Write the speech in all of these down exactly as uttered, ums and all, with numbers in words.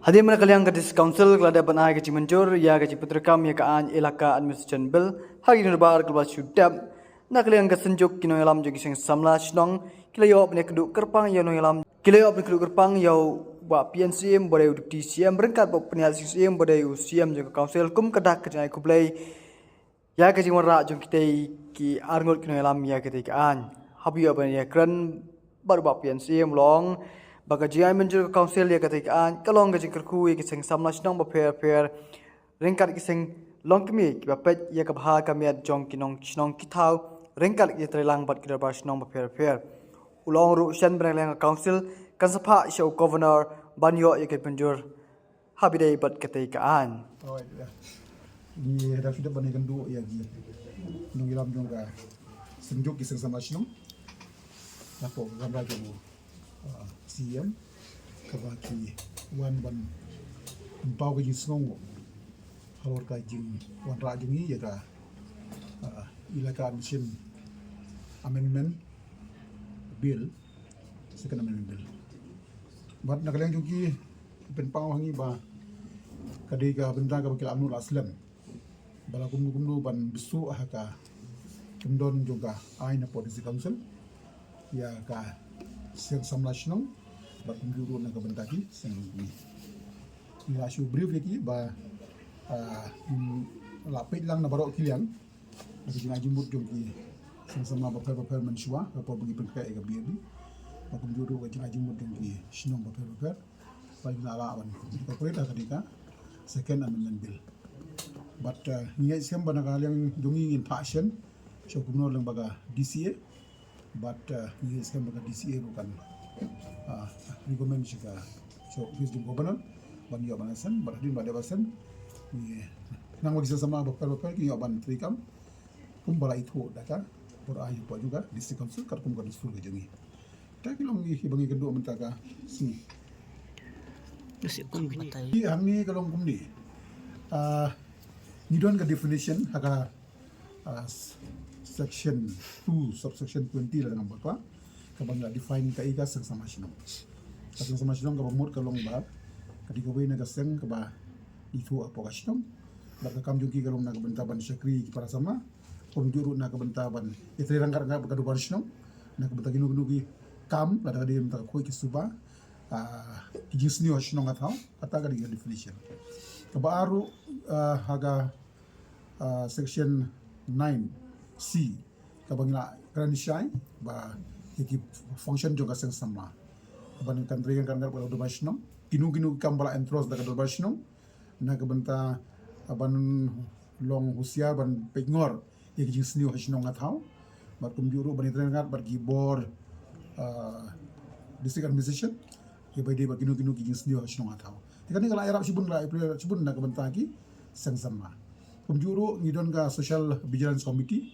Hadien ba na ka liang ka District Council ka la dep ban ai ka jingmynjur ïa ka jingpyntreikam ïa ka aiñ Elaka Administration Bill ha ki jingdorbar kiba la shu dep, na ka liang ka Synjuk ki nongïalam jong ki seng samla shnong ki la ïoh ban ïakynduh kyrpang ïa u nongïalam, ki la ïoh ban ïakynduh kyrpang ïa u Bah P N Syiem ba dei u Deputy C M ryngkat bad u Pynïaid Syiem ba dei u C M jong ka Council kum ka dak ka jingai khublei ïa ka jingwanrah jong kitei ki arngut ki nongïalam ïa kitei ka aiñ. Haba ïoh ban ïakren bad u Bah P N Syiem u la ong ba ka jingai mynjur ka Council ïa kitei ka aiñ ka long ka jingkyrkhu ïa ki seng samla shnong bapher bapher ryngkat ki seng longkmie kiba peit ïa ka bha ka miat jong ki nongshnong ki thaw ryngkat ki treilang bad ki dorbar shnong bapher bapher. U la ong ruh shen ba na ka liang ka Council kan sa phah sha u Governor ban ïoh ïa ka jingmynjur haba ïadei bad katei ka aiñ. Alright, yeah. Ngi da shu dep ban ïakynduh ïa ki nongïalam jong ka Synjuk ki seng samla shnong. Hapoh ka kamra jong u, ah, C M kaba ki wan ban pynpaw ka jingsngew halor ka jingwanrah jong ngi ïa ka, ah, Elaka Administration Amendment Bill, Second Amendment Bill. Bad na ka liang jong ki pynpaw ha ngi ba ka dei ka bynta kaba ki la nud la slem ba la kumno kumno ban bsuh ha ka kyndon jong ka aiñ hapoh District Council ïa ka seng samla shnong bad kumjuh ruh na ka bynta ki seng longkmie. Ngi la shu brief ïa ki ba, ah, la peit lang na baroh ki liang na ka jingai jingmut jong ki seng samla bapher bapher mynshuwa ka por ba ngi pynkhreh ïa ka B A B. Bad kumjuh ruh ka jingai jingmut jong ki shnong bapher bapher ba ngi la lah ban incorporate ha ka dei ka Second Amendment Bill. Bad, eh, ngi ngeit skhem ba na ka liang jong ngi ngin phah shen sha u Governor lyngba ka D C A. Bad, eh, ngi ngeit skhem ba ka D C A ruh kan, ah, recommend sha ka, sha office jong u Governor ban ïoh ban assent. Bad hadien ba dep assent ngi nang ba ki seng samla bapher bapher kin ïoh ban treikam kumba la ithuh da ka bor aiñ hapoh jong ka District Council katkum ka dustur ka jong ngi. Te ki long ki ba ngi kynduh mynta ka sngi. Ka sih kum ka batai. Ki hangne ka long kumne. Ah, ngi don ka definition ha ka, ah, s-, section two, subsection twenty la dang ba ka, kaba ngi la define kaei ka seng samla shnong. Ka seng samla shnong kaba mut ka long ba ka dei kawei na ka seng kaba ithuh hapoh ka shnong. Bad ka kam jong ki ka long na ka bynta ban shakri ki para samla. Kumjuh ruh na ka bynta ban ïatrei ryngkat ryngkat bad ka dorbar shnong na ka bynta kino kino ki kam lada ka dei bynta ka khuid ki suba, ah, ki jingsniew ha shnong ha thaw, kata ka dei ka definition. Kaba ar ruh, ah, ha ka, ah, section nine C kaba ngi la kren shai ba ïa ki function jong ka seng samla. Kaba ngi kan trei ryngkat ryngkat bad ka dorbar shnong. Kino kino ki kam ba la entrust da ka dorbar shnong na ka bynta, ah, ban long husiar ban peit ngor ïa ki jingsniew ha shnong ha thaw. Bad kumjuh ruh ban ïatrei ryngkat bad ki bor, ah, district administration ïa ba ïadei bad kino kino ki jingsniew ha shnong ha thaw. Te kane ka la ïarap shibun, la ïarap shibun na ka bynta ki seng samla. Kumjuh ruh ngi don ka Social Vigilance Committee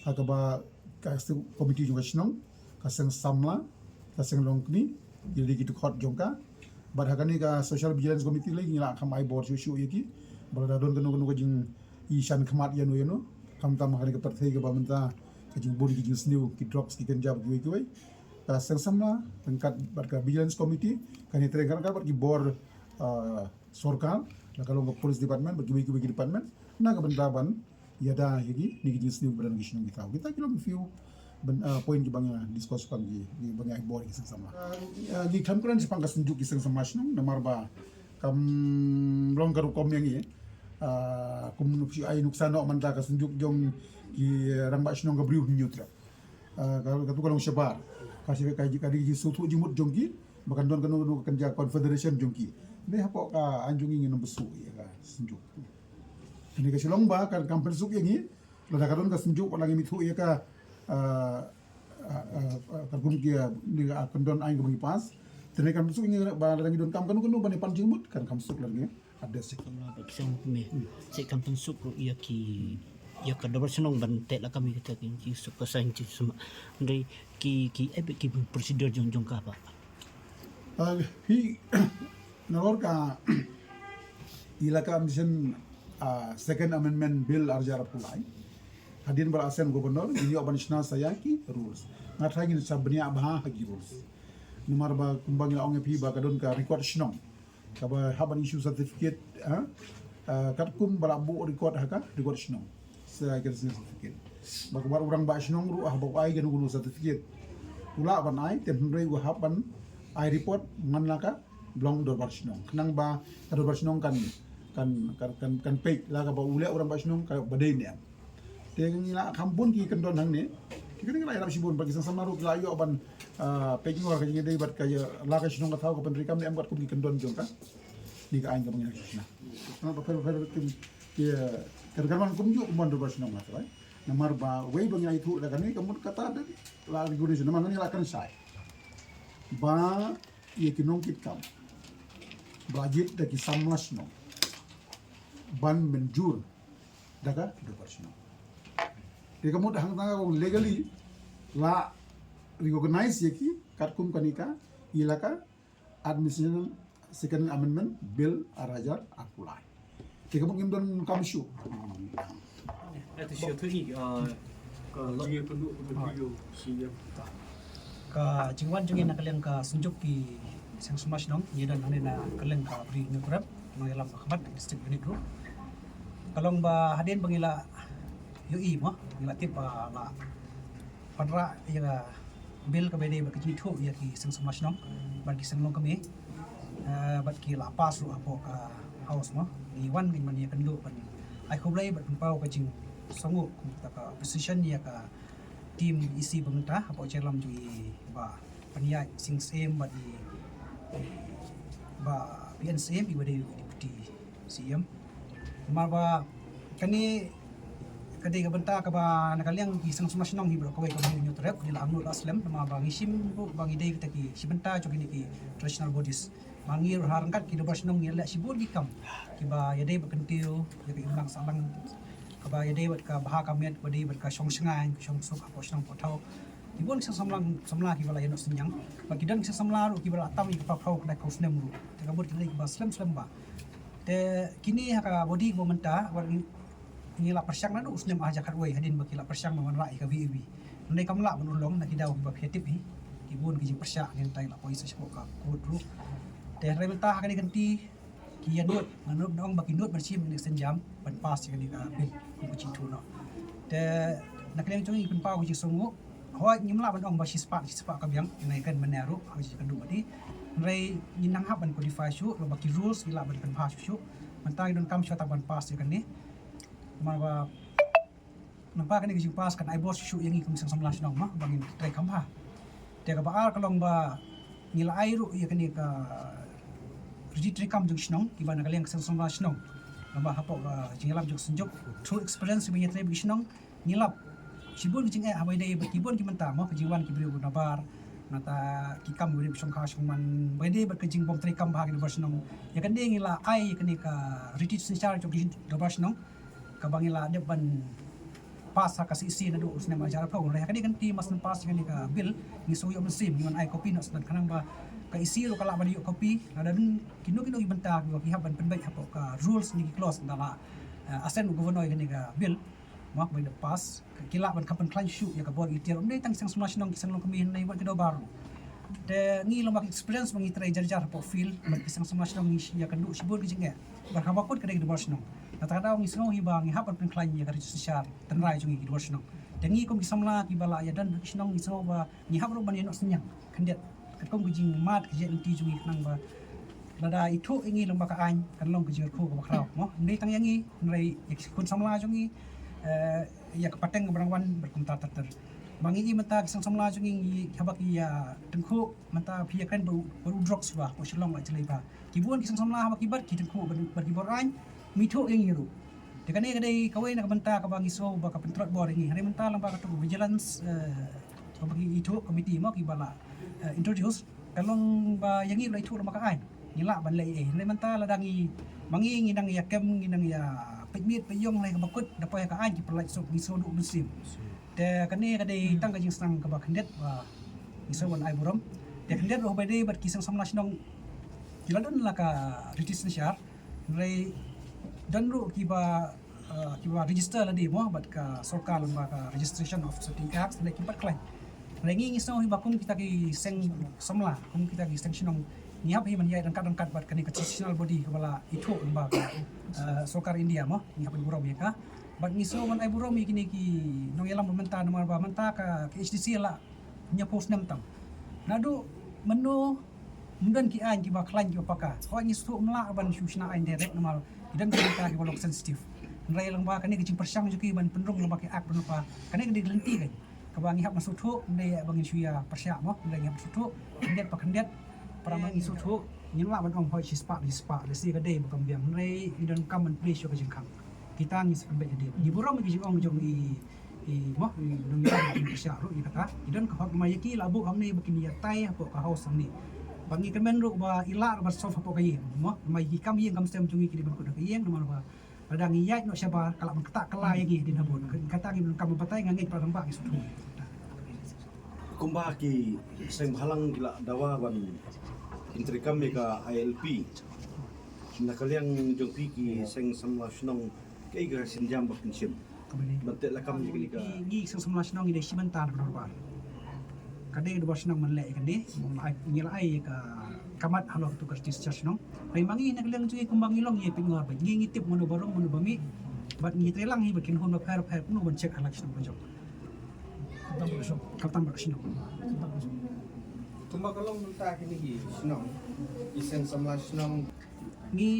ha kaba ka executive committee jong ka shnong, ka seng samla, ka seng longkmie, ki dei ki dkhot jong ka. Bad ha kane ka Social Vigilance Committee lei ngi la kham ai bor shuh shuh ïa ki ba lada don kano kano ka jingïashem khmat ïano ïano, khamtam ha kane ka pyrthei kaba mynta ka jingbun ki jingsniew, ki drugs, ki ganja bad kiwei kiwei. Ka seng samla ryngkat bad ka Vigilance Committee kan ïatrei ryngkat ryngkat bad ki bor, ah, sorkar, la ka long ka police department bad kiwei kiwei ki department na ka bynta ban ïada ïa kine ki jingsniew kiba don ha ki shnong ki thaw. Kita ki long few ban, ah, point kiba ngi discuss shaphang ki, kiba ngi ai bor ïa ki seng samla. Ah, ah, ngi khlem kren shaphang ka Synjuk ki seng samla shnong namar ba kam long ka rukom ïa ngi, ah, kum shu ai nuksa noh mynta ka Synjuk jong ki rangbah shnong ka Bri u Hynñiewtrep. Ah, ka, katu ka long shabar. Ka shi ka, ka dei ka jingsngewthuh jingmut jong ki ba kan don kano kano ka kynja confederation jong ki. Te hapoh ka aiñ jong ngi ngin ym bsuh ïa ka Synjuk. Kane ka shu long ba kan, kam pynsuk ïa ngi lada ka don ka Synjuk, lada ngi mih thuh ïa ka, ah, ah, ah, ah, katkum ki, ah, ni ka, ah, kyndon aiñ kaba ngi pass. Te kane kam pynsuk ïa ngi ba lada ngi donkam kano kano ban ïa pan jingmut kan kham suk lada ngi address ïa ki. Samla bad ki seng longkmie. Hmm. Seh kam pynsuk ruh ïa ki, ïa ka dorbar shnong ban teh lakam ïa kita ki jingsuk ka saiñ jingsma. Hynrei ki, ki, eh, ki procedure jong, jong ka ba. Ah, hi, nalor ka Elaka Administration, ah, Second Amendment Bill ar hajar arphew lai. Hadien ba la assent Governor, ngin ïoh ban shna sa ïa ki rules. Nga tharai ngin sa bniah bha ha ki rules. Namar ba kumba ngi la ong ïa phi ba ka don ka record shnong. kaba hap ban issue certificate, ha, ah, katkum ba la buh record ha ka record shnong. Sa ka certificate. Ba ka bar u rangbah shnong ruh haba u ai kano kano certificate, u lah ban ai, te hynrei u hap ban ai report man la ka long dorbar shnong. Khnang ba ka dorbar shnong kan, kan, kan, kan, kan peit la kaba u leh u rangbah shnong kaba dei ne em. Te ngi la kham bun ki kyndon hangne. Te kane ngi la ïarap shibun, ba ki seng samla ruh ki la ïoh ban, ah, peit ngor ka jingïadei bad ka, ïa, la ka shnong ka thaw ka pyntreikam ne em katkum ki kyndon jong kane ka aiñ kaba ngi la shna. Namar ba pher pher ki, ki, ka, ka man kumjuh kumban dorbar shnong la thaw, eh. Namar ba wei ba ngi la ïathuh da kane ka mut kata da la recognition, namar ngi la kren shai ba ïa ki nongkitkam ba jied da ki samla shnong ban mynjur da ka dorbar shnong. Te ka mut hangta ka legally la recognize ïa ki katkum kane ka ïa la ka Administration Second Amendment Bill ar hajar arphew lai. Te ka mut ngim donkam shuh. Eh, to shuh to i, uh, ka lo- Ka jingïakynduh ka video C M. Ka jingwan jong ngi na ka liang ka Synjuk ki Seng Samla Shnong, ngi don hangne na ka liang ka Bri Hynñiewtrep, nongïalam ka khmat district unit ruh. Ka long ba hadien ba ngi la ïohi mo, ngi la tip ba la pynrah ïa ka bill kaba ïadei bad ka jingithuh ïa ki seng samla shnong bad ki seng longkmie, eh, bad ki la pass ruh hapoh ka House mo. Ngi wan ngi ban ïakynduh ban ai khublei bad pynpaw ka jingsngewnguh kum kata ka appreciation ïa ka team E C ba mynta hapoh jingïalam jong i Bah Pynïaid Sing Syiem bad i Bah P N Syiem iba dei Deputy C M. Namar ba kane ka dei ka bynta kaba na ka liang ki seng samla shnong hi baroh kawei ka Bri Hynñiewtrep ngi la angnud la slem, namar ba ngi shim ruh ba ngi dei kita ki shi bynta jong kine ki traditional bodies. Ba ngi ruh ha ryngkat ki dorbar shnong ngi leh shibun ki kam kiba ïadei bad kyntiew ïa ka imlang sahlang, kaba ïadei bad ka bha ka miat, ba dei bad ka shong shngaiñ ka shong suk hapoh shnong hapoh thaw. Ki bun ki seng samla, samla kiba la ïa noh synñiang, ba ki don ki seng samla ruh kiba la tam ïa ka phew phew khyndai phew snem ruh. Te ka mut ki dei kiba slem slem bha. Te kine ha ka body ba mynta, wat ngi, ngi la pyrshang naduh u snem ar hajar khatwei hadien ba ki la pyrshang ban wanrah ïa ka V A B. Hynrei kam lah ban urlong na ki daw kiba phi tip hi. Ki bun ki jingpyrshah, ngi mynta ngi la poi sa shapoh ka court ruh. Te hynrei mynta ha kane ka kynti ki ïa nud, nga nud, nga ong ba ki nud ban shim ne extend jam ban pass ïa kane ka bill kum ka jingithuh noh. Te na ka liang jong ngi pynpaw ka jingsngewnguh. Hooid, ngim lah ban ong ba shispah, shispah ka biang, ngi nang ïakren mynne ruh ha ka jingïakynduh bad i. Hynrei ngi nang hap ban codify shuh, lada ki rules ngi lah ban pynbha shuh shuh. Mynta ngi donkam shuh tang ban pass ïa kane. Namar ba, namar ba kane ka jingpass kan ai bor shuh shuh ïa ngi kum seng samla shnong mo, ba ngin trei kham bha. Te kaba ar ka long ba ngi la ai ruh ïa kane ka riti treikam jong shnong kiba na ka liang ka seng samla shnong. Namar hapoh ka jingïalam jong Synjuk, through experience ba ngi trei bad ki shnong, ngi lap shibun ki jingeh haba ïadei bad ki bun ki bynta mo, ka jingwan ki briew nabar, nangta ki kam ba ïadei bad shongkha shongman, ba ïadei bad ka jingbym treikam bha ki dorbar shnong. Ïa kane ngi la ai ïa kane ka riti synshar jong ki dorbar shnong, kaba ngi la dep ban pass ha ka C E C naduh u snem ar hajar arphew. Hynrei ha kane ka kynti mar shu pass ïa kane ka bill, ngi sngew ïoh mynsiem, ngi wan ai copy noh sdang, khnang ba ka E C ruh ka lah ban ïoh copy. Lada don kino kino ki bynta kiba ki hap ban pynbeit hapoh ka rules ne ki clause, da la, eh, assent u Governor ïa kane ka bill, mo, ba dep pass, ki lah ban kham pynkhlaiñ shuh ïa ka bor ki tiar. Ym dei tang ki seng samla shnong, ki seng longkmie, hynrei wat ki dorbar ruh. Te ngi long ba ka experience ba ngi trei jar jar hapoh field bad ki seng samla shnong, ngi ïakynduh shibun ki jingeh. Bad kaba kut ka dei ki dorbar shnong. Nangta ka daw ngi sngew hi ba ngi hap ban pynkhlaiñ ïa ka riti synshar tynrai jong ngi ki dorbar shnong. Te ngi kum ki samla kiba la ïadon bad ki shnong, ngi sngew ba ngi hap ruh ban ïa noh synñiang khyndiat katkum ka jingmad ka jingïaid lynti jong ngi, khnang ba lada ithuh ïa ngi lyngba ka aiñ kan long ka jingkyrkhu kaba khraw mo, ym dei tang ïa ngi hynrei ïa ki khun samla jong ngi, eh, ïa ka pateng kaba nang wan bad kumta ter ter. Ba ngi i mynta ki seng samla jong ngi, ngi haba ki ïa tyngkhuh mynta phi ïakren bad u, bad u drugs ba, u Shillong la jlei ba. Ki bun ki seng samla haba ki bat ki tyngkhuh bad, bad ki bor aiñ, ym ithuh ïa ngi ruh. Te kane ka dei kawei na ka bynta kaba ngi sngew ba ka pyntlot bor ïa ngi. Hynrei mynta lyngba kato ka vigilance, eh, kaba ki ithuh committee mo kiba la, eh, introduce, ka long ba ïa ngi ruh la ithuh lyngba ka aiñ. Ngi lah ban leh ei ei. Hynrei mynta lada ngi, ma ngi ngi nang ïa kem, ngi nang ïa peit miet peit ïong, hynrei kaba kut da poi ha ka aiñ ki pyllait suk, ngi sngew duh mynsiem. Te kane ka dei tang ka jingsneng kaba khyndiat ba ngi sngew ban ai burom. Te khyndiat ruh ba dei bad ki seng samla shnong ki la don la ka riti synshar. Hynrei don ruh kiba, eh, kiba register lade mo bad ka sorkar lyngba ka Registration of Society Act, hynrei kim pat khlaiñ. Hynrei ngi ngi sngew hi ba kum kita ki seng samla, kum kita ki seng shnong, Ngi hap hi ban ïaid ryngkat ryngkat bad kane ka traditional body kaba la ithuh lyngba ka, eh, sorkar India mo, ngi hap ban burom ïa ka. Bad ngi sngewbha ban ai burom ïa kine ki nongïalam ba mynta namar ba mynta ka, ka H D C la ñiaphew snem tam. Naduh mynno ym don ki aiñ kiba khlaiñ kiba paka. Hooid ngi sngewthuh ym lah ban shu shna aiñ direct namar ki don ki bynta kiba long sensitive. Hynrei lyngba kane ka jingpyrshang jong ki ban pynrung lyngba ki act ban lypa. Kane ka dei ka lynti kan. Kaba ngi hap ban sngewthuh, ym dei ba ngin shu ïa pyrshah mo, ym dei ngi hap ban sngewthuh, khyndiat pa khyndiat. Para ma ngi sngewthuh, ngim lah ban ong hooid shispah shispah, lehse ka dei ba kam biang, hynrei ngi donkam ban plie shuh ka jingkhang. Kita ngi sa pynbeit hadien. Ngi burom ïa ka jingong jong i, i mo, i nongïalam ki pyrshah ruh ïa kata. Ngi don ka hok ma ïa ki la buh hangne ba kin ïatai hapoh ka house hangne. Ba ngi kyrmen ruh ba i lah ruh ban solve hapoh ka ïing mo. Ma ïa ki kam ïing kam sem jong ngi ki dei ban kut ha ka ïing namar ba lada ngi ïaid noh shabar ka lah ban ktah kylla ïa ngi hadien habud. Kata ngi donkam ban batai, nga ngeit para rangbah ngi sngewthuh. Kumba ki seng bhalang ki la dawa ban kin treikam ïa ka I L P. Na ka liang jong phi ki seng samla shnong, kaei ka sienjam ba phin shim? Ban teh lakam ïa kane ka. Ngi, ngi seng samla shnong ngi dei shi bynta na ka dorbar. Ka dei ka dorbar shnong ban leh ïa kane, ngi la ai, ngi la ai ïa ka, ka mat halor katu ka register shnong. Hynrei ma ngi na ka liang jong ngi kumba ngi long ngi pynngor ba ngi, ngi tip mano ba rung mano ba mih. Bad ngi trei lang hi ba kin hun bapher bapher kumno ban check ha la ka shnong ka jong. Khamtam bad ka shnong. Khamtam bad ka shnong. Kumba ka long mynta kine ki shnong, ki seng samla shnong. Ngi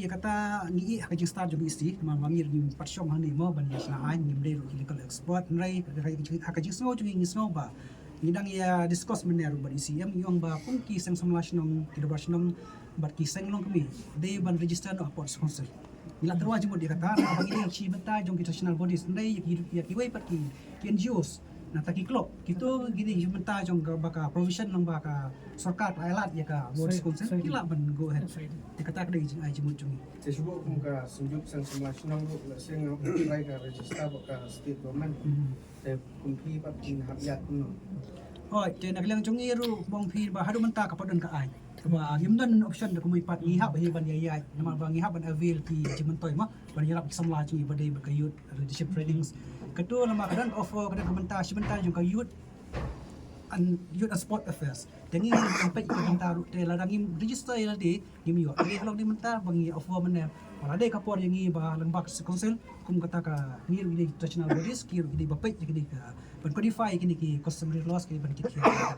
ïa kata ngi ïeh ha ka jingstad jong ka E C, namar ba ngi ruh ngim pat shong hangne mo ban ïa shna aiñ, ngim dei ruh ki legal expert, hynrei ha ka, ha ka jingsngew jong ngi ngi sngew ba ngi dang ïa discuss mynne ruh bad E C M, ngi ong ba kum ki seng samla shnong, ki dorbar shnong bad ki seng longkmie dei ban register noh hapoh District Council. Ngi la tyrwa jingmut ïa kata, namar ba ngi dei shi bynta jong ki traditional bodies, hynrei ïa ki, ïa kiwei pat ki, ki N G Os, nangta ki club, kito ki dei shi bynta jong ka, ba ka provision lyngba ka sorkar ka la ai lad ïa ka District Council, ki lah ban go ahead. Te kata ka dei jingai jingmut jong ngi. Te shu buh kum ka Synjuk Seng Samla Shnong ruh, lehse ngi try ka register bad ka state government. Te kum phi pat phin hap ïaid kumno? Hooid, te na ka liang jong ngi ruh, kum ong phi ba haduh mynta ka pat don ka aiñ. Kaba ngim don option da kumno pat, ngi hap hi ban ïaid, namar ba ngi hap ban avail ki jingmyntoi mo, ban ïarap ki samla jong ngi ba dei bad ka youth leadership trainings. Kato namar ka don offer, ka don ka bynta, shi bynta jong ka youth and, youth and sport affairs. Te ngi ngim peit ka bynta ruh, te lada ngim register ïa lade, ngim ïoh. Te ka long dei mynta ba ngi offer mynne. Lada dei ka por ïa ngi ba lyngba ka District Council, kum kata ka ngi ruh ki dei traditional bodies, ki ruh ki dei ba peit ïa kine ka, ban codify ïa kine ki customary laws, ki ban kit khia.